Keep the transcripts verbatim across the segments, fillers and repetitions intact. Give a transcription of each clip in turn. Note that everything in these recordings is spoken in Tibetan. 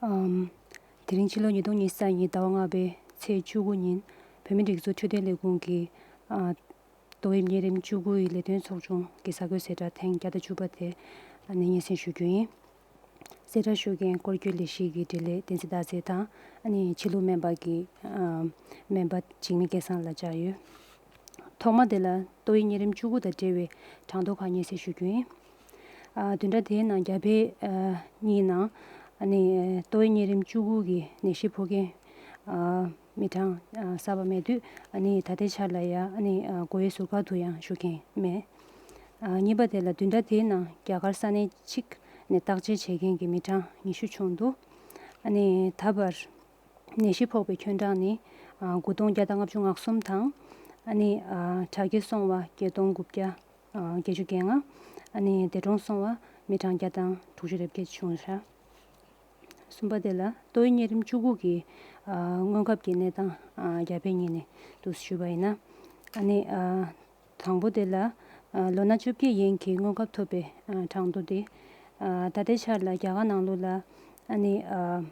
ཨམ། དེ་རིང་ཕྱི་ལོ་ཉིས་སྟོང་ཉི་ཤུ་རྩ་གཉིས་ཟླ་བ་ལྔ་པའི་ཚེས་བཅུ་དགུ་ཉིན་བོད་མིའི་སྒྲིག་འཛུགས་འཕྲོད་བསྟེན་ལས་ཁུངས་ཀྱི་ཨ། ཏོག་དབྱིབས་གཉན་རིམས་བཅུ་དགུ་ཡི་ལས་དོན་ཚོགས་ཆུང་གི་གསར་འགོད་གསལ་བསྒྲགས་ཐེངས་བརྒྱ་དང་བཅུ་པ་དེ་ཨ་ནི་སྙན་སེང་ཞུ་རྒྱུ་ཡིན། གསལ་བསྒྲགས་ཞུ་མཁན་སྐོར་སྐྱོད་ལས་གཞི་གི་འབྲེལ་ཡོད་བསྟན་འཛིན་སྟག་འཚེར་དང་ཨ་ནི་ཕྱི་ལུགས་སྨན་པ་གི་ཨ། སྨན་པ་འཇིགས་མེད་སྐལ་བཟང་ལགས་བཅར་ཡོད། ཐོག་མ་དེ་ལ་ཏོག་དབྱིབས་གཉན་རིམས་བཅུ་དགུ་དང་འབྲེལ་བའི་གྲངས་ཐོ་ཁག་སྙན་སེང་ཞུ་རྒྱུ་ཡིན། ཨ། བདུན་ཕྲག་དེའི་ནང་རྒྱ་བལ་ཨ། གཉིས་ནང་ཨ་ནི་ཏོག་དབྱིབས་གཉན་རིམས་བཅུ་དགུ་གི་ནད་གཞི་ཕོག་མཁན་ཨ། མི་གྲངས་ཨ། གསར་པ་མེད་དུས་ཨ་ནི་ད་ལྟའི་ཆར་ལ་ཡ་ཨ་ནི་ཨ། འགོ་བའི་ཟུར་བཀག་ཏུ་ཡང་བཞུགས་མཁན་མེད། ཨ། གཉིས་པ་དེ་ལ་བདུན་ཕྲག་དེའི་ནང་རྒྱ་གར་ས་གནས་གཅིག་ནས་བརྟག་དཔྱད་བྱེད་མཁན་གྱི་མི་གྲངས་ཉི་ཤུ་བྱུང་འདུག་ཨ་ནི་ད་བར་ནད་གཞི་ཕོག་པའི་ཁྱོན་གྲངས་ནི་ཨ། དགུ་སྟོང་བརྒྱ་དང་ལྔ་བཅུ་ང་གསུམ་དང་ཨ་ནི་ཨ། དྲག་སྐྱེད་སོང་བ་བརྒྱད་སྟོང་དགུ་བརྒྱ་ཨ། བརྒྱད་ཅུ་གྱ་ལྔ། ཨ་ནི་འདས་གྲོངས་སོང་བ་མི་གྲངས་བརྒྱ་དང་དྲུག་ཅུ་རེ་བརྒྱད་བྱུང་ཤག་གསུམ་པ་དེ་ལ་ཏོག་དབྱིབས་གཉན་རིམས་བཅུ་དགུ་གི་ཨ། སྔོན་ཁབ་ཀྱི་གནས་སྟངས་ཨ། རྒྱ་བལ་གཉིས་ནས་འདུག་ཞུས་པ་ཡིན་ན། ཨ་ནི་ཨ། དང་པོ་དེ་ལ་ཨ། ལོ་ན་བཅོ་བརྒྱད་ཡན་གྱི་སྔོན་ཁབ་ཐོབ་པའི་ཨ། གྲངས་ཐོ་དེ་ཨ། ད་ལྟའི་ཆར་ལ་རྒྱ་གར་ནང་ལོགས་ལ་ཨ་ནི་ཨ།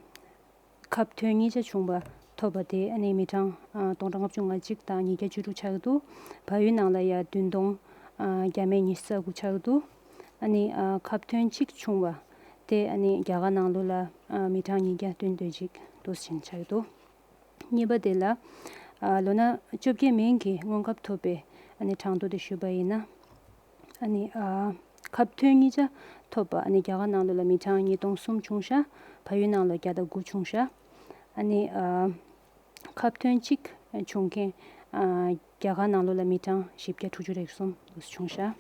ཁབ་ཐོན་གཉིས་ཆ་བྱུང་བ་ཐོབ་པ་དེ་ཨ་ནི་མི་གྲངས་ཨ། སྟོང་ཕྲག་ལྔ་བཅུ་ང་གཅིག་དང་ཉིས་བརྒྱ་བཅུ་དྲུག་ཆགས་ཀྱི་འདུག་བལ་ཡུལ་ནང་ལ་ཡ་བདུན་སྟོང་ཨ། བརྒྱ་མེད་ཉི་ཤུ་རྩ་དགུ་ཆགས་ཀྱི་འདུག་ཨ་ནི་ཨ། ཁབ་ཐོན་གཅིག་བྱུང་བ་དེ་ཨ་ནི་རྒྱ་གར་ནང་ལོགས་ལ་ཨ། མི་གྲངས་ཉིས་བརྒྱ་བདུན་དོན་གཅིག་འདུག་ཕྱིན་ཆགས་ཀྱི་འདུག་གཉིས་པ་དེ་ལ་ཨ། ལོ་ན་བཅོ་བརྒྱད་མན་གྱི་སྔོན་ཁབ་ཐོབ་པའི་ཨ་ནི་གྲངས་ཐོ་དེ་ཞུས་པ་ཡིན་ན། ཨ་ནི་ཨ། ཁབ་ཐོན་གཉིས་ཆ་ཐོབ་པ་ཨ་ནི་རྒྱ་གར་ནང་ལོགས་ལ་མི་གྲངས་ཉིས་སྟོང་གསུམ་བྱུང་ཤག་བལ་ཡུལ་ནང་ལ་བརྒྱ་དང་དགུ་བྱུང་ཤག་ཨ་ནི་ཨ། ཁབ་ཐོན་གཅིག་བྱུང་མཁན་ཨ། རྒྱ་གར་ནང་ལོགས་ལ་མི་གྲངས་བཞི་བརྒྱ་དྲུག་ཅུ་རེ་གསུམ་འདུག་བྱུང་ཤག་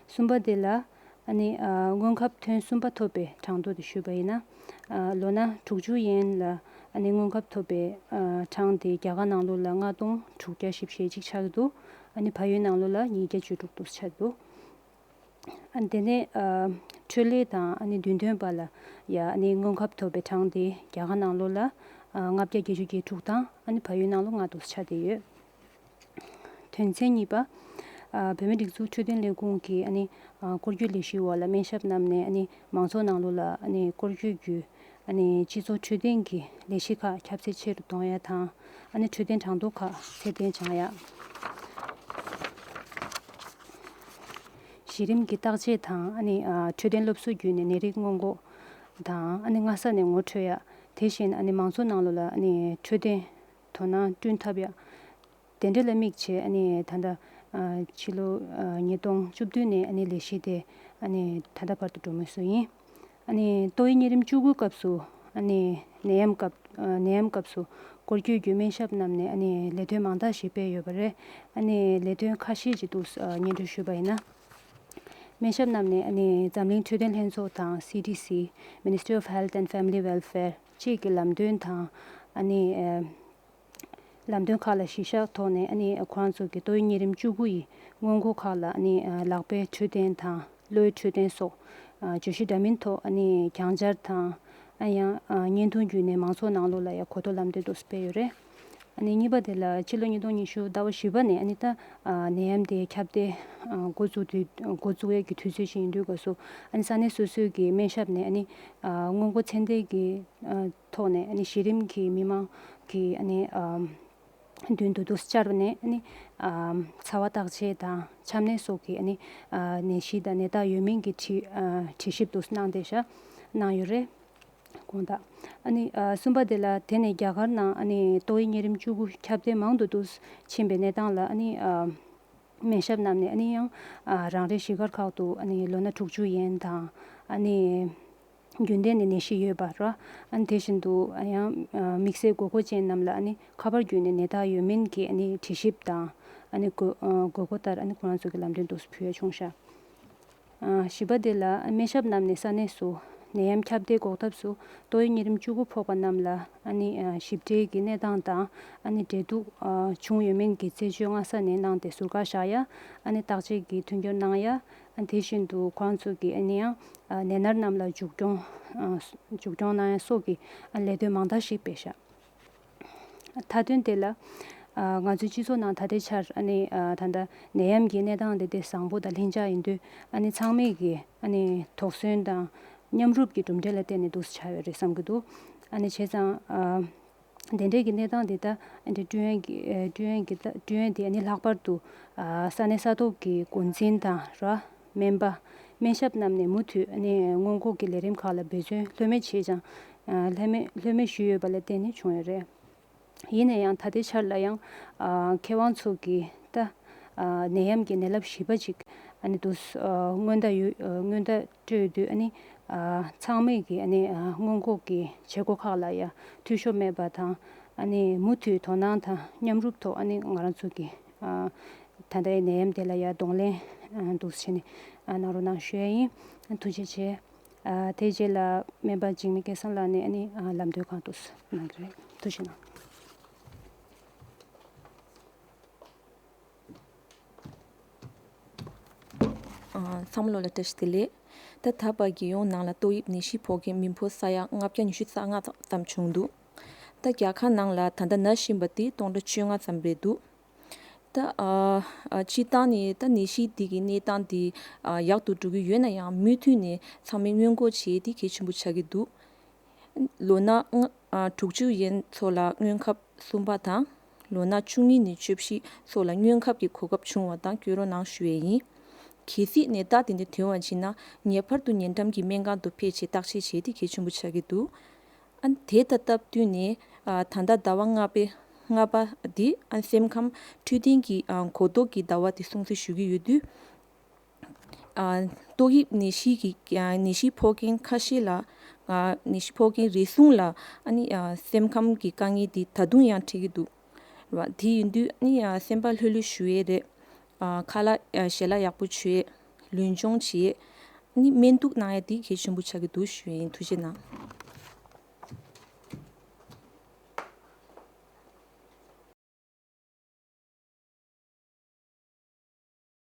གསུམ་པ་དེ་ལ་ཨ་ནི་ཨ། སྔོན་ཁབ་ཐོན་གསུམ་པ་ཐོབ་པའི་གྲངས་ཐོ་དེ་ཞུས་པ་ཡིན་ན། ཨ། ལོ་ན་དྲུག་ཅུ་ཡན་ལ་ཨ་ནི་སྔོན་ཁབ་ཐོབ་པའི་ཨ། གྲངས་དེ་རྒྱ་གར་ནང་ལོགས་ལ་ལྔ་སྟོང་དྲུག་བརྒྱ་བཞི་བཅུ་ཞེ་གཅིག་ཆགས་ཀྱི་འདུག་ཨ་ནི་བལ་ཡུལ་ནང་ལོགས་ལ་ཉིས་བརྒྱ་བཅུ་དྲུག་འདུག་ཆགས་འདུག་ཨ། དེ་ནས་ཨ། འཕྲོད་ལས་དང་ཨ་ནི་མདུན་ཐོན་པ་ལ་ཡ་ཨ་ནི་སྔོན་ཁབ་ཐོབ་པའི་གྲངས་དེ་རྒྱ་གར་ནང་ལོགས་ལ་ཨ། ལྔ་བརྒྱ་བརྒྱད་ཅུ་གྱ་དྲུག་དང་ཨ་ནི་བལ་ཡུལ་ནང་ལོགས་ལྔ་འདུག་ཆགས་བསྡད་ཡོད། དོན་ཚན་གཉིས་པ། ཨ། བོད་མིའི་སྒྲིག་འཛུགས་འཕྲོད་བསྟེན་ལས་ཁུངས་ཀྱི་ཨ་ནི་ཨ། སྐོར་སྐྱོད་ལས་གཞིའི་འོག་ལ་སྨན་ཞབས་རྣམས་ནས་ཨ་ནི་མང་ཚོགས་ནང་ལོགས་ལ་ཨ་ནི་སྐོར་སྐྱོད་བརྒྱུད་ཨ་ནི་སྤྱི་ཚོགས་འཕྲོད་བསྟེན་གྱི་ལས་གཞི་ཁག་ཁྱབ་ཚད་ཆེ་རུ་གཏོང་ཡ་དང་ཨ་ནི་འཕྲོད་བསྟེན་གྲངས་ཐོ་ཁག་ཚད་ལྡན་སྦྱང་ཡ། གཞི་རིམ་གྱི་བརྟག་དཔྱད་དང་ཨ་ནི་ཨ། འཕྲོད་བསྟེན་སློབ་གསོ་བརྒྱུད་ནས་ནད་རིགས་སྔོན་འགོག་དང་ཨ་ནི་སྔ་ས་ནས་ངོ་འཕྲོད་ཡ། དེ་བཞིན་ཨ་ནི་མང་ཚོགས་ནང་ལོགས་ལ་ཨ་ནི་འཕྲོད་བསྟེན་དོ་སྣང་བསྐྲུན་ཐབས་ཡ། དེ་འདྲ་ལ་དམིགས་བྱས་ཨ་ནི་ད་ལྟ་ཨ། ཕྱི་ལོ་ཨ། ཉིས་སྟོང་བཅུ་བདུན་ནས་ཨ་ནི་ལས་གཞི་དེ་ཨ་ནི་ད་ལྟ་བར་དུ་འགྲོ་མུས་སུ་ཡིན། ཨ་ནི་ཏོག་དབྱིབས་གཉན་རིམས་བཅུ་དགུའི་སྐབས་སུ་ཨ་ནི་ནད་ཡམས་སྐབས་ཨ། ནད་ཡམས་སྐབས་སུ་སྐོར་སྐྱོད་བརྒྱུད་སྨན་ཞབས་རྣམས་ནས་ཨ་ནི་ལས་དོན་མང་དག་ཞིག་སྤེལ་ཡོད་པ་རེད། ཨ་ནི་ལས་དོན་ཁ་ཤས་ཅིག་འདུག་ཨ། སྙན་སྒྲོན་ཞུས་པ་ཡིན་ན། སྨན་ཞབས་རྣམས་ནས་ཨ་ནི་འཛམ་གླིང་འཕྲོད་བསྟེན་ལྷན་ཚོགས་དང་སི་ཌི་སི། Ministry of Health and Family Welfare བཅས་ཀྱི་ལམ་སྟོན་དང་ཨ་ནི་ཨ། ལམ་སྟོན་ཁག་ལ་གཞི་བཞག་ཐོག་ནས་ཨ་ནི་ཁོ་རང་ཚོ་གི་ཏོག་དབྱིབས་གཉན་རིམས་བཅུ་དགུ་ཡི་སྔོན་འགོག་ཁག་ལ་ཨ་ནི་ལག་པའི་འཕྲོད་བསྟེན་དང་གློ་བའི་འཕྲོད་བསྟེན་སོགས་བརྗོད་གཞི་འདྲ་མིན་ཐོག་ཨ་ནི་གྱང་སྦྱར་དང་ཨ་ཡང་བརྙན་ཐུང་བརྒྱུད་ནས་མང་ཚོགས་ནང་ལོགས་ལ་ཡང་གོ་རྟོགས་ལམ་སྟོན་དུ་སྤེལ་ཡོད་རེད། ཨ་ནི་གཉིས་པ་དེ་ལ་ཕྱི་ལོ་ཉིས་སྟོང་ཉི་ཤུ་ཟླ་བ་བཞི་པ་ནས་ཨ་ནི་ད་ནད་ཡམས་དེ་ཁྱབ་གདལ་འགོ་བཙུགས་དུས་འགོ་བཙུགས་ཡས་ཀྱི་དུས་ཚོད་ཅིག་ཡིན་དུས་སྐབས་སུ་ཨ་ནི་ས་གནས་སོ་སོའི་གི་སྨན་ཞབས་ནས་ཨ་ནི་སྔོན་འགོག་ཚད་ལྡན་གྱི་ཐོག་ནས་ཨ་ནི་གཞི་རིམ་གྱི་མི་མང་གི་ཨ་ནི་མདུན་དུ་དུ་བཅར་བ་ནས་ཨ་ནི་ཚ་བ་བརྟག་དཔྱད་དང་ཆམ་ནད་སོགས་ཀྱི་ཨ་ནི་ནད་གཞི་དང་ནད་རྟགས་ཡོད་མིན་གྱི་དྲི་དྲི་ཞིབ་དུ་གནང་བསྡད་ཤག་གནང་ཡོད་རེད། དགོངས་དག་ཨ་ནི་གསུམ་པ་དེ་ལ་དེ་ནས་རྒྱ་གར་ནང་ཨ་ནི་ཏོག་དབྱིབས་གཉན་རིམས་བཅུ་དགུ་ཁྱབ་གདལ་མང་དུ་དུ་ཕྱིན་པའི་གནས་སྟངས་ལ་ཨ་ནི། སྨན་ཞབས་རྣམས་ནས་ཨ་ནི་ཡང་རང་རེའི་གཞིས་སྒར་ཁག་ཏུ་ཨ་ནི་ལོ་ན་དྲུག་ཅུ་ཡན་དང་ཨ་ནི་རྒྱུན་ལྡན་ནས་ནད་གཞི་ཡོད་པ་ར་ཨ་ནི་དེ་བཞིན་དུ་ཡང་དམིགས་བསལ་དགོས་མཁོ་ཅན་རྣམས་ལ་ཨ་ནི་ཁ་པར་བརྒྱུད་ནས་ནད་རྟགས་ཡོད་མིན་གྱི་ཨ་ནི་དྲི་ཞིབ་དང་ཨ་ནི་དགོས་དགོས་མཁོ་ལྟར་ཨ་ནི་ཁོ་རང་ཚོ་གི་ལམ་སྟོན་དུ་ཕུལ་ཡ་བྱུང་ཤག་བཞི་པ་དེ་ལ་སྨན་ཞབས་རྣམས་ནས་ས་གནས་སུ་ནད་ཡམས་ཁྱབ་གདལ་འགོག་ཐབས་སུ་ཏོག་དབྱིབས་གཉན་རིམས་བཅུ་དགུ་ཕོག་པ་རྣམས་ལ་ཨ་ནི་ཞིབ་ཕྲའི་གི་གནས་སྟངས་དང་ཨ་ནི་འབྲེལ་གཏུག་བྱུང་ཡོད་མིན་གྱི་རྩད་གཅོད་སྔ་ས་ནས་གནང་སྟེ་ཟུར་བཀག་བཞག་ཡ་ཨ་ནི་བརྟག་དཔྱད་ཀྱི་མཐུན་འགྱུར་གནང་ཡ་ཨ་ནི་དེ་བཞིན་དུ་ཁོང་ཚོ་གི་ཨ་ནི་ཡང་ནད་མནར་རྣམས་ལ་མཇུག་སྐྱོང་མཇུག་སྐྱོང་གནང་ཡ་སོགས་ཀྱི་ལས་དོན་མང་དག་ཞིག་སྤེལ་བཞག་མཐའ་དོན་དེ་ལ། ང་ཚོའི་སྤྱི་ཚོགས་ནང་ད་ལྟའི་ཆར་ཨ་ནི་ད་ལྟ་ནད་ཡམས་ཀྱི་གནས་སྟངས་དེ་དེ་བཟང་པོ་དང་ལྷིང་འཇགས་ཡིན་དུས་ཨ་ནི་ཚང་མས་ཀྱི་ཨ་ནི་དོགས་ཟོན་དང་ མཉམ་རུབ་ཀྱི་གྲུབ་འབྲས་ལ་བརྟེན་ནས་འདུག་སེ་ཆགས་ཡོད་རེད་བསམ་གྱི་འདུག་ཨ་ནི་བྱས་ཙང་། ཨ། དེ་འདྲའི་གི་གནས་སྟངས་དེ་ད་ཨ་ནི་ཀྲུང་ཡོན་གྱི་ཨ་ཀྲུང་ཡོན་གྱི་ད་ཀྲུང་ཡོན་དེ་ཨ་ནི་ལྷག་པར་དུ་ཨ་ས་གནས་ས་ཐོག་གི་འགོ་འཛིན་དང་ར་སྨན་པ་སྨན་ཞབས་རྣམས་ནས་མུ་མཐུད་ཨ་ནི་སྔོན་འགོག་གི་ལས་རིམ་ཁག་ལ་འབད་བརྩོན་ལྷོད་མེད་བྱས་ཀྱང་ཨ་ལྷོད་མེད་ལྷོད་མེད་ཞུས་ཡོད་པ་ལ་བརྟེན་ནས་བྱུང་ཡོད་རེད། ཡིན་ན་ཡང་ད་ལྟའི་ཆར་ལ་ཡང་ཨ་མཁས་དབང་ཚོ་གིས་ད་ཨ་ནད་ཡམས་ཀྱི་ནད་རླབས་བཞི་པ་ཅིག་ཨ་ནི་དུས་ཨ་སྔོན་བརྡ་ཡོད་ཨ་སྔོན་བརྡ་སྤྲོད་དུས་ཨ་ནི་ཨ་ཚང་མས་ཀྱི་ཨ་ནི་ཨ་སྔོན་འགོག་གི་བྱེད་སྒོ་ཁག་ལ་ཡང་འཐུས་ཤོར་མེད་པ་དང་ཨ་ནི་མུ་མཐུད་དོ་སྣང་དང་མཉམ་རུབ་ཐོག་ཨ་ནི་ང་རང་ཚོ་གི་ཨ་ད་ལྟའི་ནད་ཡམས་དེ་ལ་ཡང་གདོང་ལེན་ཨ་འདུག་སེ་བྱས་ནས་ཨ་གནང་རོགས་གནང་ཞུ་ཡ་ཡིན། ཐུགས་རྗེ་ཆེ། ཨ་དེའི་རྗེས་ལ་སྨན་པ་འཇིགས་མེད་སྐལ་བཟང་ལགས་ནས་ཨ་ནི་ཨ་ལམ་སྟོན་ཁག་འདུག་སེ་གནང་གི་རེད། ཐུགས་རྗེ་གནང་། ཨ་ཚང་མ་ལོ་ལ་བཀྲ་ཤིས་བདེ་ལེགས། ད་ད་བར་རྒྱལ་ཡོངས་ནང་ལ་ཏོག་དབྱིབས་ནད་གཞི་ཕོག་མཁན་མི་འབོར་ས་ཡ་ལྔ་བརྒྱ་ཉི་ཤུ་རྩ་ལྔ་ཙམ་བྱུང་འདུག་ད་རྒྱལ་ཁབ་ནང་ལ་ད་ལྟ་ན་བཞིན་པ་དེ་སྟོང་ཕྲག་བཅོ་ལྔ་ཙམ་རེད་འདུག་ད་ཨ་ཨ་སྤྱིར་བཏང་ནས་ད་ནད་གཞི་འདི་གི་གནས་སྟངས་འདི་ཨ་ཡག་ཏུ་འགྲོ་གི་ཡོད་ན་ཡང་མུ་མཐུད་ནས་ཚང་མས་སྔོན་འགོག་བྱེད་ཡས་དེ་གལ་ཆེན་པོ་ཆགས་ཀྱི་འདུག་ལོ་ན་ལྔ་ཨ་དྲུག་ཅུ་ཡན་ཚོ་ལ་སྔོན་ཁབ་གསུམ་པ་དང་། ལོ་ན་བཅུ་གཉིས་ནས་བཅུ་བཞི་ཚོ་ལ་སྔོན་ཁབ་ཀྱི་གོ་སྐབས་བྱུང་བ་དང་བསྐྱོད་རོགས་གནང་ཞུ་ཡས་ཡིན། གལ་སྲིད་ནད་རྟགས་དེ་འདྲ་ཐོན་པ་ཡིན་ན་ངེས་པར་དུ་ཉེ་འགྲམ་གྱི་སྨན་ཁང་དུ་ཕེབས་བྱས་བརྟག་དཔྱད་བྱེད་དེ་གལ་ཆེན་པོ་ཆགས་ཀྱི་འདུག་ཨ་དེ་དང་སྟབས་བསྟུན་ནས་ཨ་ད་ལྟ་ཟླ་བ་ལྔ་པའི་ལྔ་པ་འདི་ཨ་སེམས་ཁམས་འཕྲོད་བསྟེན་གྱི་ཨ་གོ་རྟོགས་ཀྱི་ཟླ་བ་དེ་སྲུང་བརྩི་ཞུ་གི་ཡོད་དུས། ཨ་ཏོག་དབྱིབས་ནད་གཞི་གི་ཨ་ནད་གཞི་ཕོག་མཁན་ཁ་ཤས་ལ་ཨ་ནད་གཞི་ཕོག་མཁན་རེ་ཟུང་ལ་ཨ་ནི་ཨ་སེམས་ཁམས་ཀྱི་དཀའ་ངལ་དེ་ད་དུང་ཡང་འཕྲད་ཀྱི་འདུག་རེད་བ། དེ་ཡིན་དུས་ཨ་ནི་ཨ་སེམས་པ་ལྷོད་ལྷོད་ཞུ་ཡས་རེད། ཨ་ཁ་ལག་ཨ་ཞལ་ལག་ཡག་པོ་མཆོད་ཡས། ལུས་སྦྱོང་བྱེད་ཡས། ཨ་ནི་སྨན་གཏུགས་གནང་ཡས་དེ་གལ་ཆེན་པོ་ཆགས་ཀྱི་འདུག་ཞུ་ཡས་ཡིན། ཐུགས་རྗེ་གནང་།